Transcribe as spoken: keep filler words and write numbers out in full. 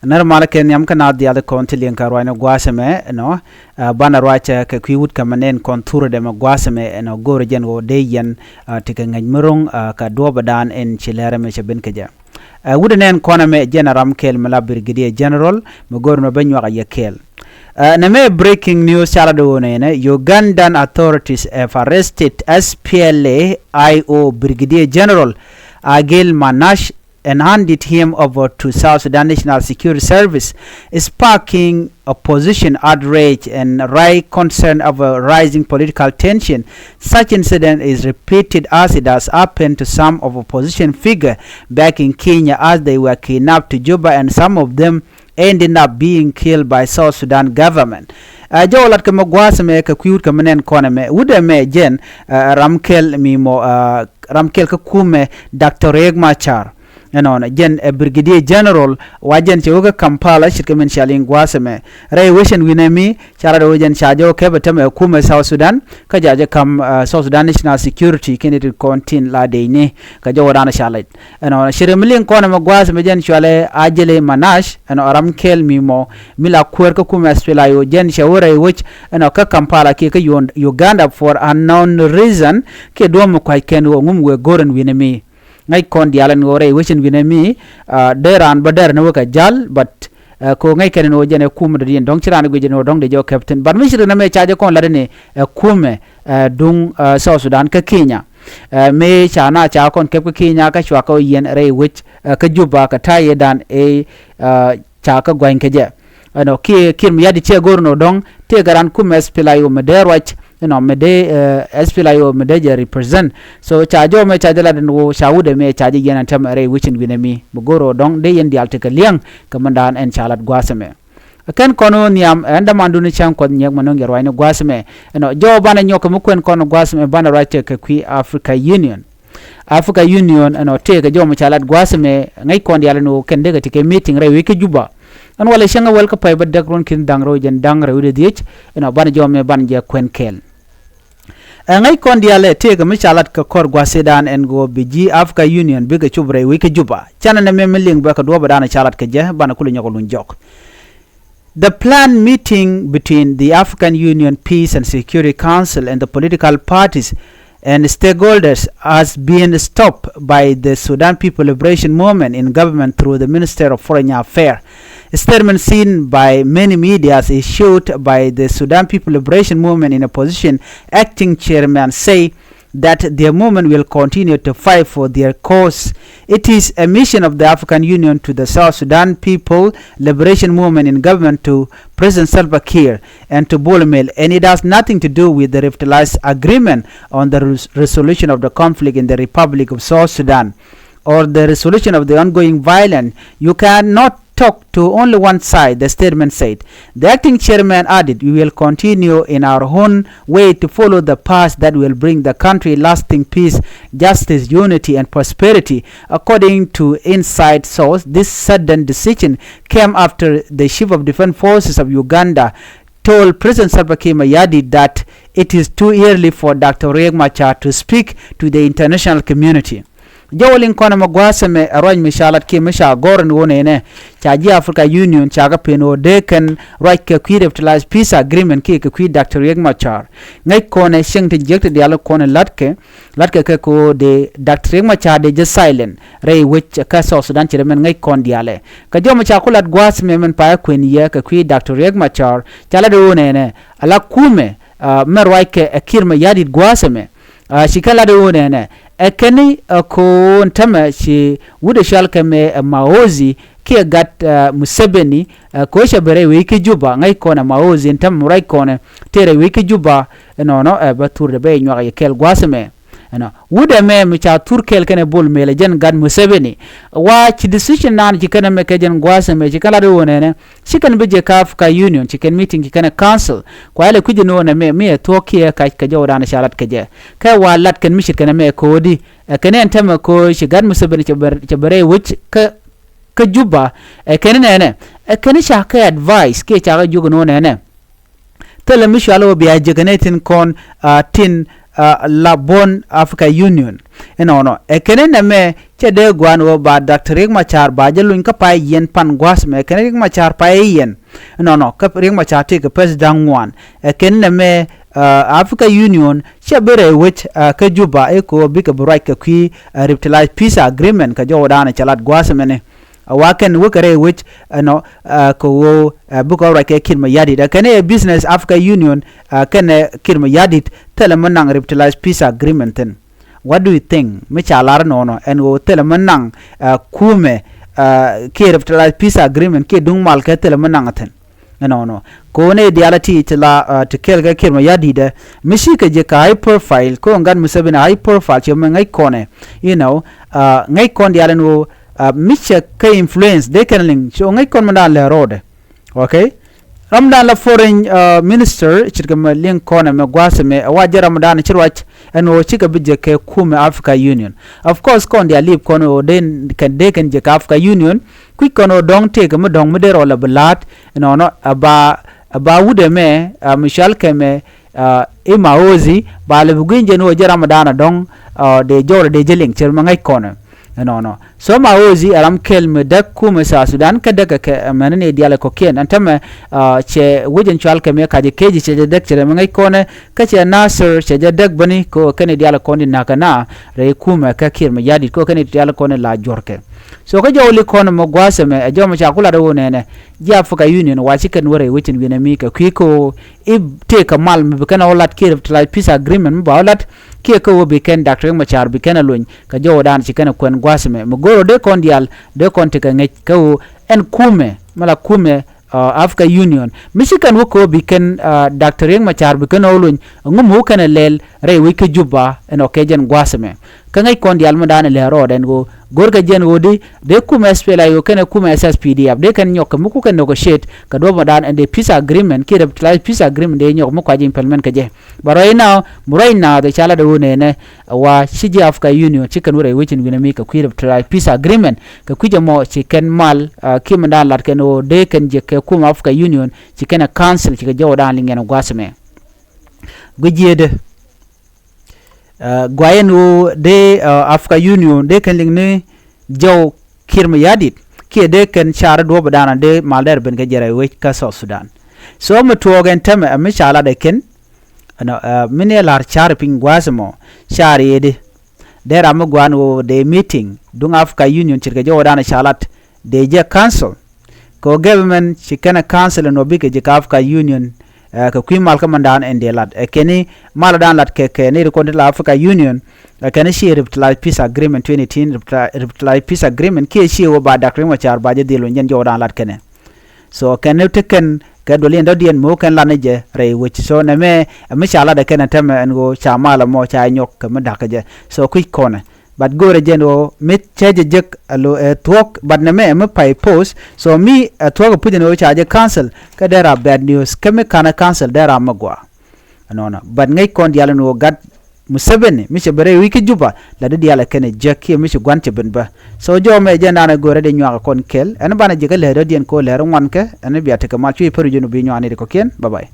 Nɛr malä kɛ nhiam kä naath diaal ti kɔn ti liŋ kɛ ruacni gua̱a̱th ɛmɛ ɛnɔ, banɛ ruac kɛ kui̱ wut kɛ mɛ nɛn kɔn thurɛ dɛ mɛ gua̱a̱th ɛmɛ ɛnɔ go̱o̱rɛ jɛn ɣöö dee yɛn ti kɛ ŋäc mi ro̱ŋ kɛ duɔ̱ɔ̱pädan ɛn ci lɛr ɛmɛ cɛ ben kɛ jɛ. Wut ɛ nɛn kɔn ɛmɛ jɛn ɛ ram kɛl mi la Brigadier General mi go̱o̱rɛ mɛ bä nyuak ɛ yɛ kɛl. Nɛ mɛ breaking news ca la dee ɣöö nɛnɛ Ugandan authorities have arrested S P L A I O Brigadier General Agil Manash and handed him over to South Sudan National Security Service, sparking opposition outrage and raised concern over rising political tension. Such incident is repeated as it has happened to some of opposition figure back in Kenya as they were kidnapped to Juba, and some of them ended up being killed by South Sudan government. Ɛ jɔw lat kɛ mɛ gua̱a̱th mɛ kɛ kui̱ wut kɛ mɛ nɛn kɔn mɛ wut ɛmɛ jɛn ram kɛl mi mɔ ram kɛl kä kumɛ Doctor Riek Machar. Ɛnɔnɔ jɛn ɛ Brigadier General wa jɛn cɛ wä kä Kampala ce̱tkɛ min cia liŋ gua̱a̱th ɛmɛ rɛy wecɛn wi̱nɛ mi ca lat ɛ wä jɛn ca jɛ wä kɛpɛ tämɛ ɛ kumɛ South Sudan kä ca jɛ ka̱m South Sudan National Security kɛn it kɔn tin la dee ni kɛ jɛ wä dan ca lɛc. Ɛnɔ cɛ rɛ mi liŋ kɔn ɛmɛ gua̱a̱th ɛmɛ jɛn cualɛ Ajele Manash ɛnɔ ram kɛl mi mɔ mi la kuäär kä kumɛ S P L A I O jɛn cɛ wä rɛy wec ɛnɔ kä Kampala kiɛ kä Uganda for unknown reason kiɛ duɔ̱m mi kua̱c kɛn ɣöö ŋum wëë go̱r ɛn wi̱nɛ mi. Ŋäc kɔn diaal ɛn ɣöö rɛy wecin wi̱nɛ mi dee raan bä dɛr ni wä kɛ jal but ɛ ko ŋäc kɛn ni wä jɛn ɛ kumɛ dɔ̱diɛn dɔ̱ŋ ci raan guic ni wä dɔ̱ŋ dee jɛ wä kɛptin but mi ci ri nɛ mɛ ca jɛ kɔn lat ni ɛ kumɛ ɛ duŋ ɛ South Sudan kä Kenya. Ɛ mëë ca na ca kɔn kɛp kä Kenya kä cua kɛ wä yiɛn rɛy wec ɛ kä Juba kɛ ta̱yɛ dan ɛ ɛ ca kä gua̱ny kɛ jɛ. Ɛnɔ kiɛ Kiir Mayardit cɛ go̱r nɔ dɔ̱ŋ tëëkɛ ran kumɛ S P L A I O mɛ dee ruac ɛnɔ mɛ dee ɛ S P L A I O mɛ dee jɛ represent. So ca jɔw mɛ ca jɛ lat ɛn ɣöö ca wut ɛmɛ ca jɛ yɛn ɛn tɛmɛ rɛy wecin wi̱nɛ mi mɛ go̱r ɔ dɔ̱ŋ dee yɛn diaal tekɛ liɛŋ kɛ mɛndan ɛn ca lat gua̱a̱th ɛmɛ. Ɛ kɛn kɔn ɣöö nhiam ɛn dämandun cäŋ kuɔth nyiɛk mɛ no̱ŋ yɛ ruacni gua̱a̱th ɛmɛ. Ɛnɔ jɔw banɛ nyɔk kɛ mi kuɛn kɔn gua̱a̱th ɛmɛ banɛ ruac tekɛ kui̱ Africa Union. Africa Union ɛnɔ tëëkɛ jɔw mɛ ca lat gua̱a̱th ɛmɛ ŋäc kɔn diaal ɛn ɣöö kɛn dee kɛ tekɛ meeting rɛy wec kä Juba. Ɛn walɛ cäŋ ɛ wäl kä pay bä däk ruɔ̱n ki̱n da̱ŋ rɛw jɛn da̱ŋ rɛw wi̱cdɛ dhiec ɛnɔ banɛ jɔw mɛ banɛ jɛ kuɛn kɛɛl. Ɛ ŋäc kɔn diaal ɛ tëëkɛ mi ca lat kɛ kɔr gua̱a̱th ëëdan ɛn ɣöö bi ji̱ Africa Union bikɛ cop rɛy wec kä Juba. Canɛ nɛ mɛ mi liŋ bɛ kɛ duɔ̱ɔ̱pädan ca lat kɛ jɛ banɛ kulɛ nyɔk luny jɔk. The planned meeting between the African Union Peace and Security Council and the political parties and stakeholders has been stopped by the Sudan People Liberation Movement in government through the Minister of Foreign Affairs. A statement seen by many medias issued by the Sudan People Liberation Movement in opposition acting chairman say that their movement will continue to fight for their cause. It is a mission of the African Union to the South Sudan People Liberation Movement in government to President Salva Kiir and to Bol Mel, and it has nothing to do with the revitalized agreement on the res-, resolution of the conflict in the Republic of South Sudan or the resolution of the ongoing violence. You cannot talk to only one side, the statement said. The acting chairman added, "We will continue in our own way to follow the path that will bring the country lasting peace, justice, unity, and prosperity." According to inside source, this sudden decision came after the chief of defense forces of Uganda told President Salva Kiir Mayardit that it is too early for Doctor Riek Machar to speak to the international community. Jɔw liŋ kɔn ɛmɛ gua̱a̱th ɛmɛ ɛ ruac mi ca lat kiɛ mi ca gɔ̱r ɛn ɣöö nɛnɛ ca ji̱ Africa Union ca kɛ pen ɣöö dee kɛn ruac kɛ kui̱ revitalized peace agreement kiɛ kɛ kui̱ Doctor Riek Machar. Ŋäc kɔn ɛ cieŋ ti jiäk ti diaal kɔn ɛ la̱tkɛ la̱tkɛ kɛ kɛ ɣöö dee Doctor Riek Machar dee jɛ silent rɛy wec kä South Sudan ci rɛ mɛn ŋäc kɔn diaalɛ. Kɛ jɔw mɛ ca ku lat gua̱a̱th ɛmɛ mɛn payä kuën yɛ kɛ kui̱ Doctor Riek Machar ca lat ɣöö nɛnɛ ala kumɛ mɛ ruac kɛ ɛ Kiir Mayardit gua̱a̱th ɛmɛ. Ci kɛn lat ɣöö nɛnɛ ɛ kɛn i̱ ɛ ko̱o̱n tämɛ ci wut ɛ cual kɛ mɛ ɛ Maozi kiɛ gat Museveni ɛ ko̱o̱cɛ bɛ rɛy wec kä Juba. Ŋäc kɔn ɛ Maozi ɛn tämɛ ruac kɔn ɛ tëë rɛy wec kä Juba. Ɛnɔnɔ ɛ bä thurdɛ bɛ nyuak yɛ kɛɛl gua̱a̱th ɛmɛ. Ɛnɔ wut ɛmɛ mi ca thur kɛɛl kɛnɛ Bol Mel ɛ jɛn gat Museveni. Wa ci decision naan ci kɛn ɛmɛ kɛ jɛn gua̱a̱th ɛmɛ ci kɛn lat ɣöö nɛnɛ ci kɛn bi jɛ kä Africa Union ci kɛn meeting ci kɛn ɛ council. Kua ilɛ kui̱c ɛn ɣöö nɛmɛ mi ɛ thuɔ̱k kiɛ kac kɛ jɔwdan ca lat kɛ jɛ kɛ wa lat kɛn mi ce̱tkɛ nɛmɛ ɛ ko̱o̱di. Ɛ kɛn ɛn tämɛ ko̱o̱c ci gat Museveni cɛ bɛ rɛy wec kä kä Juba. Ɛ kɛn nɛnɛ ɛ kɛn ca kɛ advice kiɛ ca kɛ jiök ɛn ɣöö nɛnɛ thilɛ mi cual ɣöö bia jiäk ɛn ɛ tin kɔn tin la bon Africa Union. Inɔnɔ ɛ kɛn inɛ mɛ cɛ dee guan ɣöö ba Doctor Riek Machar ba jɛ luny kä pay yɛn pan gua̱a̱th mɛ kɛn Riek Machar pay yɛn. Inɔnɔ kä Riek Machar tëëkɛ pɛth da̱ŋ ŋuan ɛ kɛn inɛ mɛ Africa Union cɛ bi rɛy wec kä Juba i̱ kɛ ɣöö bikɛ bi ruac kɛ kui̱ revitalized peace agreement kɛ jɔwdan cɛ lat gua̱a̱th mɛni. A wa kɛn wekɛ rɛy wec ɛnɔ kɛ ɣöö bikɛ ruac kɛ Kiir Mayardit ɛ kɛn ɛ business Africa Union kɛnɛ Kiir Mayardit thilɛ mi naŋ revitalized peace agreement thi̱n. What do you think? Mi ca lar nɔnɔ ɛn ɣöö thilɛ mi naŋ kumɛ kiɛ revitalized peace agreement kiɛ duŋ mal kɛ thilɛ mi naŋ thi̱n. Ɛnɔnɔ ko̱n ɛ diaal ti ti la ti kɛl kɛ Kiir Mayardit ɛ mi ci kɛ jɛ kɛ high profile ko̱n gat Museveni high profile ci mi ŋäc kɔnɛ. You know ŋäc kɔn diaal ɛn ɣöö mi cɛ kɛ influence dee kɛn liŋ ci ŋäc kɔn mi daan lɛ rɔɔdɛ. Okay. Ramdan la foreign minister ce̱tkɛ mɛ liŋ kɔnɛ mɛ gua̱a̱th mɛ ɛ wa jɛ ramdan ci ruac ɛn ɣöö cikɛ bi jɛ kɛ kumɛ Africa Union. Of course kɔn diaal lip kɔn ɣöö dee kɛn dee kɛn jɛ kɛ Africa Union. Kui̱c kɔn ɣöö dɔ̱ŋ tëëkɛ mi dɔ̱ŋ mi dee rɔɔlɛ bi la̱a̱t ɛnɔnɔ ɛ ba ɛ ba wut ɛmɛ mi cual kɛ mɛ i̱ ma ɣööthi ba lɛ bi gui̱ny jɛn ɣöö jɛ ramdan ɛ dɔ̱ŋ dee jɔwdɛ dee jɛ liŋ cɛ mɛ ŋäc kɔnɛ. Ɛnɔnɔ so ma ɣööthi ɛ ram kɛl mi däk kumɛ South Sudan kä däk kɛ mɛni ni diaal kɔ̱kiɛn ɛn tämɛ cɛ wec ɛn cual kɛ mi kac keci cɛ jɛ däk cɛ rɛ mi ŋäc kɔnɛ. Kä cɛ Nasir cɛ jɛ däk bäni kɛ ɣöö kɛn diaal kɔn di na̱kä na rɛy kumɛ kä Kiir Mayardit kɛ ɣöö kɛn diaal kɔn di la juɔ̱rkɛ. So kä jɔw li kɔn mɛ gua̱a̱th ɛmɛ ɛ jɔw mɛ ca kulɛ rɛ ɣöö nɛnɛ ji̱ Africa Union wa ci kɛn wä rɛy wec in wi̱nɛ mi kɛ kui̱ kɛ ɣöö i̱ tëëkɛ mal mi bi kɛn ɛ wä lat kiɛ revitalized peace agreement mi ba wä lat kiɛ kä ɣöö bi kɛn Doctor Riek Machar bi kɛn ɛ luny kɛ jɔwdan ci kɛn ɛ kuɛn gua̱a̱th ɛmɛ mi go̱o̱r ɣöö dee kɔn diaal dee kɔn tekɛ ŋäc kä ɣöö ɛn kumɛ mi la kumɛ Africa Union mi ci kɛn wä kɛ ɣöö bi kɛn Doctor Riek Machar bi kɛn ɛ wä luny ɛŋu mi wä kɛn ɛ lɛl rɛy wec kä Juba ɛn ɔ kɛ jɛn gua̱a̱th ɛmɛ. Kä ŋäc kɔn diaal mi daan ɛ lɛ rɔɔdɛ ɛn ɣöö go̱rkɛ jɛn ɣöö di dee kumɛ S P L A I O kɛnɛ kumɛ S S P D F dee kɛn nyɔk kɛ mi ku kɛn negotiate kɛ duɔ̱p mi daan ɛn dee peace agreement kiɛ revitalized peace agreement dee nyɔk mi kuac implement kɛ jɛ. But right now mi right now the ca lat ɛ ɣöö nɛnɛ ɛ wa ci ji̱ Africa Union ci kɛn wä rɛy wec in wi̱nɛ mi kɛ kui̱ revitalized peace agreement kɛ kui̱c ɛmɔ ci kɛn mal kiɛ mi daan lat kɛn ɣöö dee kɛn jɛ kɛ kumɛ Africa Union ci kɛn ɛ council ci kɛ jɔwdan liŋ ɛn gua̱a̱th ɛmɛ. Guic jiëëdɛ guayɛn ɣöö dee Africa Union dee kɛn liŋ ni jɔw Kiir Mayardit kiɛ dee kɛn car duɔ̱ɔ̱p dan dee mal dɛr ben kɛ jɛ rɛy wec kä South Sudan. So mi tuɔɔk ɛn tämɛ ɛ mi ca lat ɛ kɛn ɛnɔ mi ni ɛ la̱r car piny gua̱a̱th ɛmɔ car yedi. Dee ram mi gua̱a̱n ɣöö dee meeting duŋ Africa Union ce̱tkɛ jɔwdan ca lat dee jɛ council. Kɛ ɣöö government ci kɛn ɛ council ɛn ɣöö bikɛ ji̱ kɛ Africa Union kɛ kui̱ mal kä mandan ɛn dee lat ɛ kɛn i̱ mal dan lat kɛ kɛ ni ri kɔn ti la Africa Union ɛ kɛn i̱ ci revitalized peace agreement twenty eighteen revitalized peace agreement kiɛ ci ɣöö ba Doctor Riek Machar ba jɛ dhil wä jɛn jɔwdan lat kɛnɛ. So kɛn ni ti kɛn kɛ duɔl in dɔ̱diɛn mi wä kɛn lat ni jɛ rɛy wec. So nɛmɛ ɛ mi ca lat ɛ kɛn ɛ tämɛ ɛn ɣöö ca mal ɛmɔ ca nyɔk kɛ mi da̱k kɛ jɛ. So kui̱c kɔnɛ. But go̱o̱rɛ jɛn ɣöö mi cä jɛ jek ɛ thuɔ̱k but nɛmɛ ɛ mi pay post. So mi ɛ thuɔ̱k ɛ puc ɛn ɣöö ca jɛ council kä dee ra bad news kä mi ka̱n ɛ council dee ra mi gɔaa. Ɛnɔnɔ but ŋäc kɔn diaal ɛn ɣöö gat Museveni mi cɛ ben rɛy wi̱c kä Juba la di diaal ɛ kɛn ɛ jek kiɛ mi ci gua̱n cɛ ben bä. So jɔw mɛ jɛn da̱a̱n ɛ go̱o̱rɛ dee nyuak ɛ kɔn kɛl ɛn banɛ jek ɛ lɛr dɔ̱diɛn kɛ ɣöö lɛr ŋuan kɛ ɛn bia tekɛ mal cuɛ pär wi̱c ɛn ɣöö bi nyuak ni di kɔ̱kiɛn. Bye bye.